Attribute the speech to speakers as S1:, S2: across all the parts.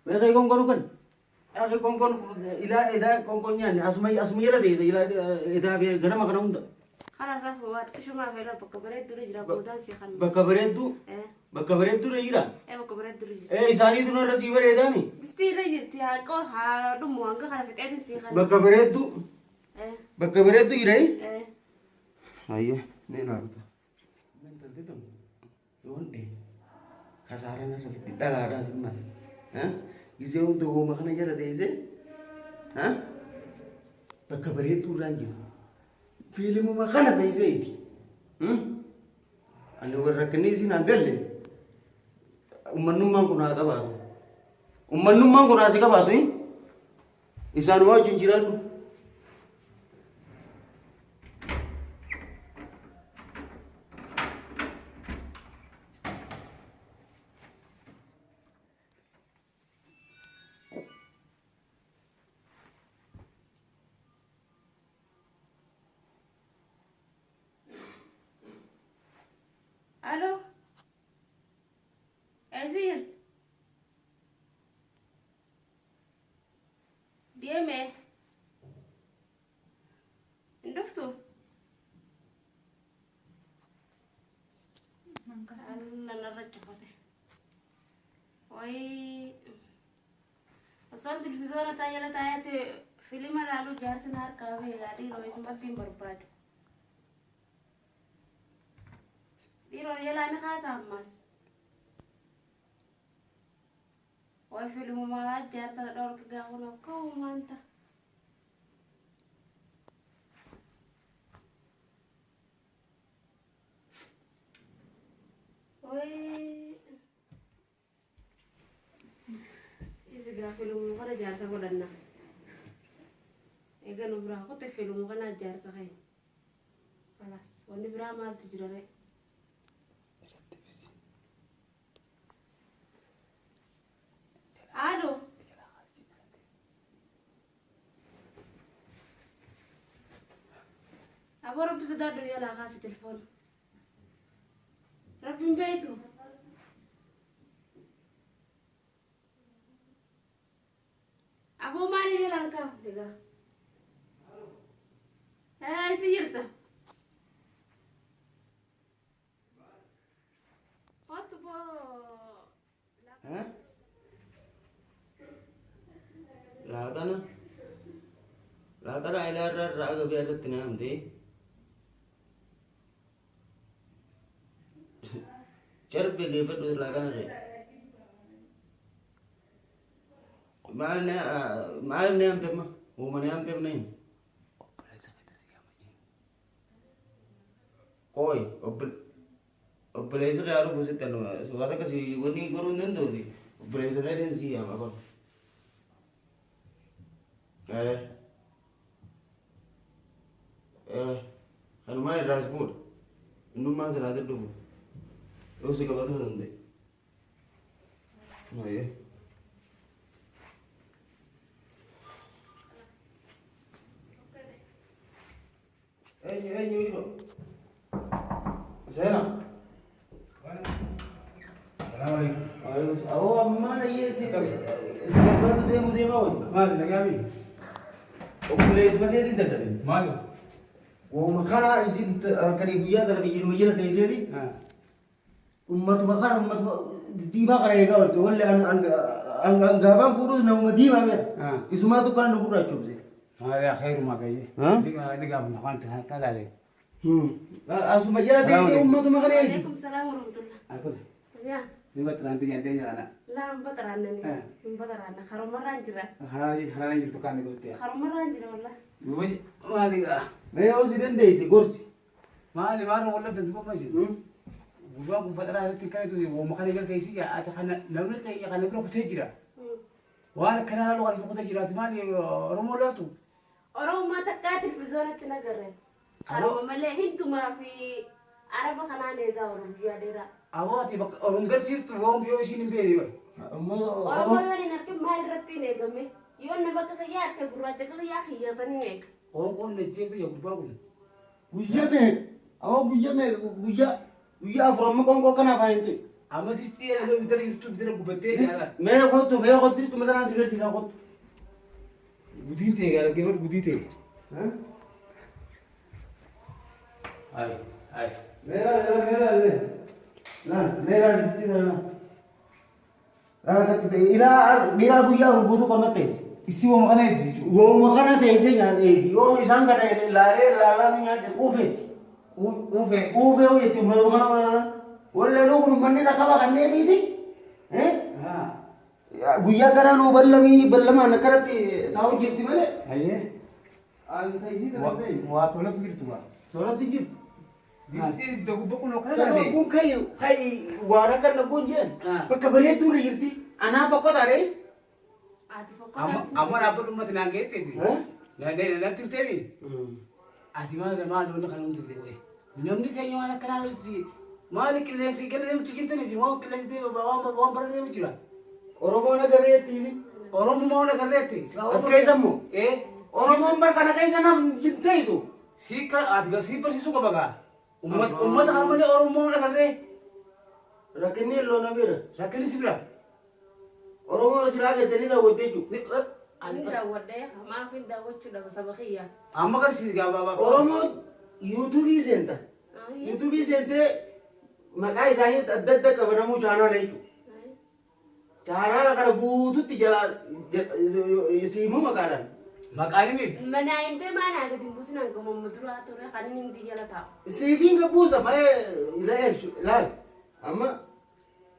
S1: Meeqa qoonqoon kan? Akhi qoonqoon ilaa edaa qoonqoon nyaanne asuma asuma jala teessa ilaa edaa fi ganama kana hunda.
S2: Karaa isaaf waa xiqqishumaa feela bakka bareedduu jira boodaan si kan.
S1: Bakka bareedduu
S2: Eh,
S1: bakka bareedduu irra jira.
S2: eh bakka bareedduu jira.
S1: Ee isaaniitu narra sii bareedaami.
S2: Distii irra jirti haa qoo haa dhumu hanga kana fixeetin si kan.
S1: Bakka bareedduu
S2: Eh,
S1: bakka bareedduu jira.
S2: eh.
S1: Hayyee ni ilaalta. Intalti tun yoon dhee kasaaraan irra fiddi dhalaadhaa simmas. Gisee hunda wooma kana jala teessee bakka bareedduu irraan jira. Fiilimuma kana teessee itti. Ani warra rakkinni isin haa galle ummannummaan kun haa qabaatu. Ummannummaan kun haa si qabaatu. Isaanuma wajjin jiraadhu.
S2: Alo. Eessa jirti? Deeme. Hin dhuftu? Alla narra cufate. Wayii. Osoon televizyoona taa jala taa'eeti filima ilaaluu jaarsi na harkaa beekaa dhiiroo isumatti hin barbaadu. Dhiiroo jalaa ni kaasa ammas. Way filimuma jaarsa na dhorki gaafa na ka'umaan ta'a. Way. Isi gaa filimuma kana jaarsa godhanna. Egaa nu biraa kute filimuma kana jaarsa keenya. Kalaas wanni biraa maaltu jira ree? Alo. Aboo rabbi sodaadhu yalaa kaasi telefoona. Rabbi hin beektu. Aboo maali jalaan kaafte gaa? Eh, si jirta. Kottu boo.
S1: Laaqana laaqana ilaa irraa irraa gabii irratti na hamtee carbe geeffadhu laaqana kee. Maal na maal na hamte amma uuma na hamteef na himi. Qoy obboleessi kee haa dhufu sitti anuma waan akkasii wanni godhuu hin danda'uti obboleessa keetiin si yaama kun. Eh. Eh. Kanumaan irraa si fuudha. Innummaan silaa si dhufu. Yoo si qabatuu danda'e. Ayyee. Eenyu eenyu eenyu. Seena.
S3: Salaam alaikum.
S1: Awoo ammaan ayyee si si barbaadu deemu deemaa wayi.
S3: Maali nagaami?
S1: Obboleessuma keetiin dadhabe.
S3: Maali?
S1: Wooma kanaa isin halkanii guyyaa dalaga jiruma jala teesseeti. Ummatuma kana ummatuma diimaa kana eegaa oolte. Walli an an an an gaafaan fuudhus namuma diimaa beera. Isumaatu kana nu gurraachomse.
S3: Maali khayrumaa fayyee. Dhigaaf maqaan talaale.
S1: Asuma jala teessee ummatuma kana eegi.
S2: Waalaikum salaam warahmatullah.
S3: Akkuma.
S2: Yaa.
S3: Ni baxxiraanti nyaatee nyaana.
S2: Laa hin baxaraannani. Hin baxaraanna. Karumarraan jira.
S3: Haraan jirtu kaan ni goote.
S2: Karumarraan jira wallah.
S3: Maali gaa?
S1: Mee yoo si dandeesse gorsi.
S3: Maali maal wallabta dubbama isin? Gurbaan kun faxaraa irratti kana tuye wooma kana jala teessii ati kana namni keenya kana bira kutee jira. Waan akkanaa laalu kana bira kutee jiraati maali Oromoo laaltu?
S2: Oromummaa takkaa televizyoonatti nagarre. Karuma malee hindumaa fi araba kanaan eegaa oolu guyyaa dheeraa.
S3: Aboo ati bakka Oromoo garsiiftu woom yoo isiin hin beekne bara.
S2: Oromoo yoon hin argin maal irratti hin eegame? Yoon nama akka kiyyaa arge gurraacha akka kiyyaa kiyyaa san hin eega.
S3: Qoonqoon najjeeftu yaa gurbaan kun.
S1: Guyyaa meeqa? Awoo guyyaa meeqa? Guyyaa guyyaa afur amma qoonqoo kana afaan hin tuqe.
S3: Amma distii yeroo bitara jirtu bitara gubattee jaalala.
S1: Mee kottu mee kottu tuma tanaan si garsiisaa kottu.
S3: Gudiin ta'e gaara geefadhu gudii ta'e. Ayi ayi.
S1: Mee laal mee laal mee. Laal mee laal distii sana laal. Laal akkatti ta'e ilaa ilaa guyyaa afur guutuu qonna ta'e.
S3: Isii wooma kana jechuudha.
S1: Wooma kana teessee nyaadhe yoo isaan kana laalee laalaa nyaadhe quufeetti.
S3: Uufee.
S1: Quufee hojjetti uummatuma kana walaalan. Wallee kun uummanni rakkaba kanneeniiti. Guyyaa kana nuu ballamii ballamaan akkanatti taa'u jirti malee.
S3: Ayyee.
S1: Ani ta'isii tana ta'e.
S3: Waa tolatti jirtu waa.
S1: Tolatti jirtu.
S3: Distii dogubba kun akkana
S1: Sababa
S3: taate.
S1: kun kai kai waan akka naguun jeen bakka bareedduu ni jirti. Anaaf akka taaree.
S2: Ati
S3: Amma
S2: fokkotaa.
S3: amma dhaabbatu uummata naan geetteeti. Natti himteemi. Ati maal maal looni kana hundi illee namni keenya waan akkanaa nuti maali qilleensi qilleensi deemtu jirtanis waan qilleensi deemu waan waan bara deemu jira.
S1: Oromoon agarreetti.
S3: Oromoo waan agarreetti.
S1: As keessa immoo.
S3: Ee.
S1: Oromoon bar kana keessa naaf teessu.
S3: Si ati si barsiisuu qaba gaa. Uummata uummata kana malee Oromoo waan agarree.
S1: Rakkinni loona bira.
S3: Rakkinni si bira.
S1: Oromoon silaa gartanii daawwatte jechuudha.
S2: Hin daawwadhee maaf hin daawwachuu dhaba saba kiyyaa.
S3: Amma garsiis gaa baabaa.
S1: Oromoon yuutuubii seenta. Yuutuubii seentee maqaa isaanii adda adda qabanamuu chaanaala jechuudha. Chaanaala kana guututti jalaa siimuu maqaadhaan.
S3: Maqaan himiif.
S2: Mana himtee maal gadi hin buusinaan gamoommu duraa ture kan inni hindi jala taa'u.
S1: Siifiin gabbuusa malee ilaal amma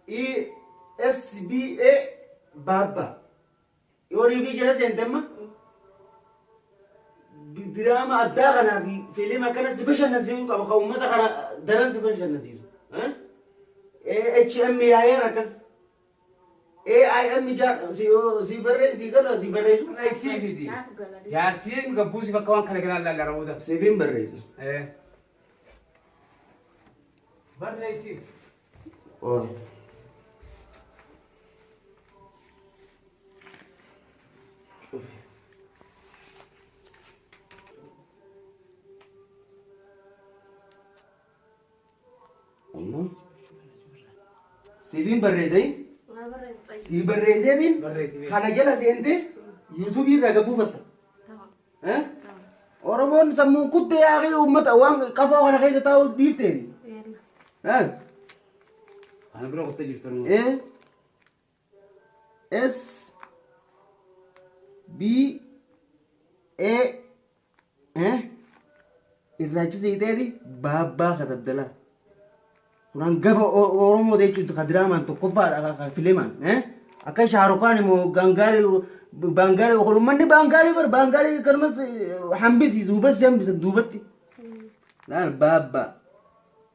S1: E S B A baabba yoo riifii jala seente amma diraama addaa kanaa fi fiilima akkana si bashannansiisuu qaba kan uummata kana daran si bashannansiisu. H M yaayeer akkas A I M jaa si barree si gala si barreessu.
S3: Siifiti.
S2: Naaf gala.
S3: Jaartiin gabbuusiif akka waan kana ganaan laalla raawwata.
S1: Siifiin barreessa.
S3: Barreessiif.
S1: Oole. Cufi. Amma siifiin barreessee
S2: Maa barreessa?
S1: sii barreesseetiin
S3: Barreessiif.
S1: kana jala seentee yuutuubii irraa gabbuufatta.
S2: Tamam. Tamam.
S1: Oromoon sammuun kuttee yaaqii uummata waan qafoo kana keessa taa'u dhiifteeni.
S2: Yeella.
S3: Kana bira qottee jirtu.
S1: A S B A irraachisiiteeti baabbaa katabdalaa. Kun hangafa Oromoo jechuun kan diraamaan tokkoffaadha kan filimaan. Akka Shaarukaan immoo Gaangaalee Baangaalee uummanni Baangaalee bar Baangaalee kanumas hambisi duubatti hambisan duubatti. Laal baabbaa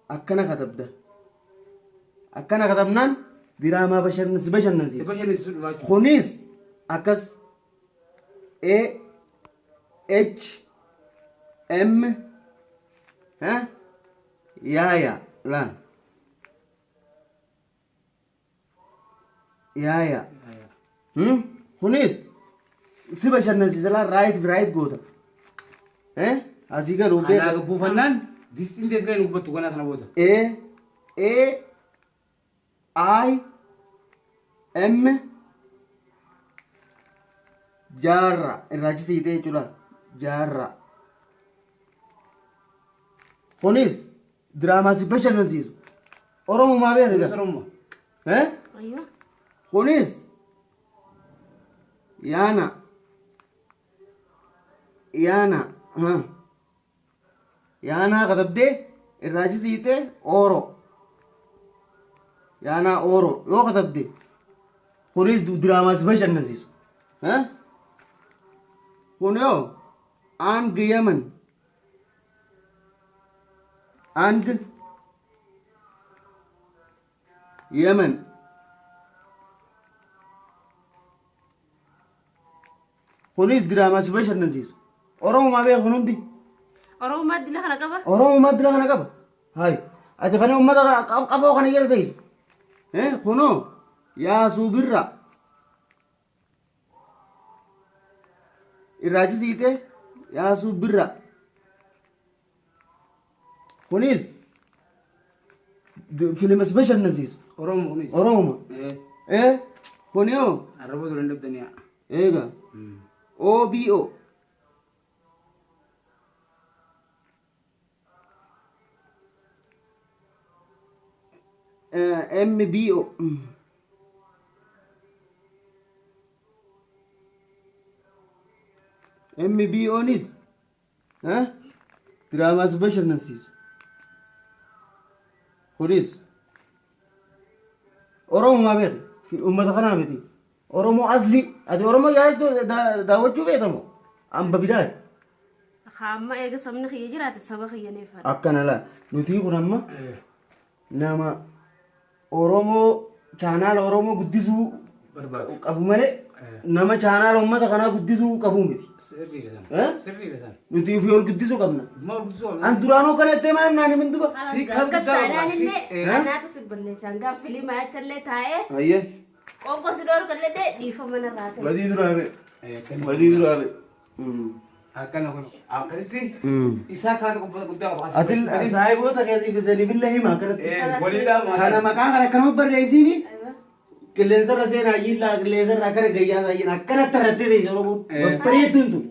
S1: akkana katabda. Akkana katabnaan diraamaa bashannansi bashannansiisa.
S3: Bashannansiisuu dhumaa jechuudha.
S1: Kunis akkas A H M yaaya laal yaaya kunis si bashannansiisa laal raayit raayit goota asii galu
S3: Kanaa gabbuufannaan distiin teetilee nu gubattu ganaa kana booda.
S1: A A I M jaarra irraachisiitee jechuudha jaarra kunis diraamaa si bashannansiisu Oromumaa beeka
S3: Oromoo.
S2: Ayyoo.
S1: kunis yaana yaana yaanaa katabdee irraachisiitee ooro yaanaa ooro yoo katabde kunis diraamaa si bashannansiisu kun yoo ang yaman ang yaman kunis diraamaa si bashannansiisu Oromumaa beeku kun hundi
S2: Oromoo dila kana qaba.
S1: Oromumaa dila kana qaba hay ati kana uummata kana qaboo kana jala teessu kunoo yaasuu birra irraachisiite yaasuu birra kunis filima si bashannansiisu
S3: Oromoo kunis.
S1: Oromuma.
S3: Eh.
S1: Kuni hoo?
S3: Arraboo dura hin dhabdanii.
S1: Eega. OBO. MBO. MBOnis diraamaas bashannansiisu. Kunis Oromoo beeki uummata kanaa miti. Oromoo asli ati Oromoo yaadachuu daawwachuu beekamu hamba biraati.
S2: Hamma eega sabni kiyya jiraate saba kiyya neeffadha.
S1: Akkana laa nuti kun amma nama Oromoo chaanaala Oromoo guddisuu
S3: Barbaadu.
S1: qabu malee nama chaanaala uummata kanaa guddisuu qabu miti.
S3: Sirriidha
S1: Eh?
S3: san. Sirriidha san.
S1: Nuti ofii ol guddisuu qabna.
S3: Maal guddisuu qabna?
S1: An duraanuu kana itti himaa naan himin duba.
S3: Si kan
S2: Akkas
S3: guddaa
S2: taanaan
S3: qaba.
S2: illee anaatu si balleessaan gaaf filimaa achallee taa'ee
S1: Ayyee.
S2: qoonqoo si dhoorgallee dee dhiifama narraa ta'e.
S1: Badii duraa be. Badii duraa be.
S3: Akkana kun akkasitti isaa kana guddaa qaba.
S1: Ati saayiboota keetiif isaniifillee hima akkanatti.
S3: Waliidhaan
S1: Kana maqaa kana akkanuma barreessiifi qilleensarra seenaa yiillaa qilleensarra akkana gayyaa saayyin akkanatti irratti teesse Oromoon babbareedduun tun.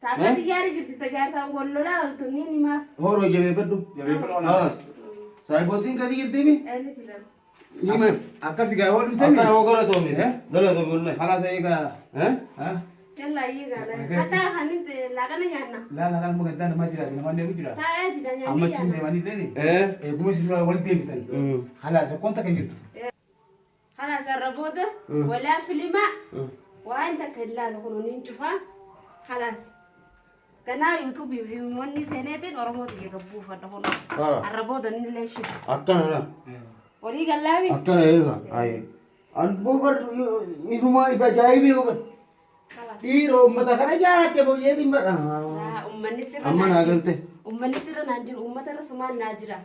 S2: Taakka xiyyaarri jirti tajaajilaan wal lolaa oltu ni himaaf.
S1: Horoo jabeeffadhu.
S3: Jabeeffadhu.
S1: Haras. Saayibootiin gadi jirtiimi?
S2: Inni jira.
S1: Hima.
S3: Akkasi gaa waan dhuftan.
S1: Akkana hoo galatoomi. Galatoomi wallahi.
S3: Karaa ta'ee gaa.
S1: Eh?
S2: Jalla iyyee gaala. Hatta hanin laaqana nyaanna.
S3: Laala kan magantaa namaa jiraate namaan deemu jira.
S2: Taa'ee jira
S3: Amma
S2: nyaanni
S3: achiin
S2: nyaanna.
S3: deemanii deemi.
S1: Eh?
S3: Eeguma isin dura wal deebitan. Kalaas rakkoon takka hin jirtu.
S2: Karaa sarara booda walaa filimaa waan takka hin laalu kun niin cufaa. Kalaas. Ganaa yuutuubii fi wanni seeneetiin Oromoo xiyya gabbuufadha kun.
S1: Hara.
S2: Arra booda inni illee shitu.
S1: Akkana la.
S2: Walii gallaami.
S1: Akkana eega. Aye. An boobar inumaa ifa ajaa'ibee huban.
S2: Kalaas.
S1: Dhiiroo uummata kana jaalatte booyyeetiin badha.
S2: Uummanni sirra
S1: Amma naa galte.
S2: Uummanni sirra naan jiru uummata irra sumaan naa jira.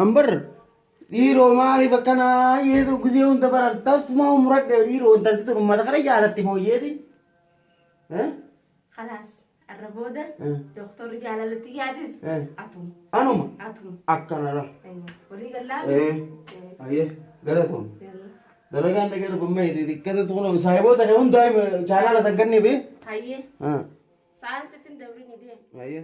S1: Ambar dhiiroo maaliif akkanaa yeetu gisee hunda baral tasuma umuradhe dhiiroo intalti tun uummata kana jaalatti booyyeetiin. Eh?
S2: Kalaas. Arra booda doktorri jaalalatti yaatis atum
S1: Anuma
S2: atum.
S1: akkana la.
S2: Walii gallaami.
S1: Eh. Ayyee galatoom. Dalagaan dhagee dhufamee xixiqqata tuqna saayiboota kee hundaa chaanaala san kenniifi.
S2: Hayyee. Sa'aan sitti hin dabrin deema.
S1: Ayyee.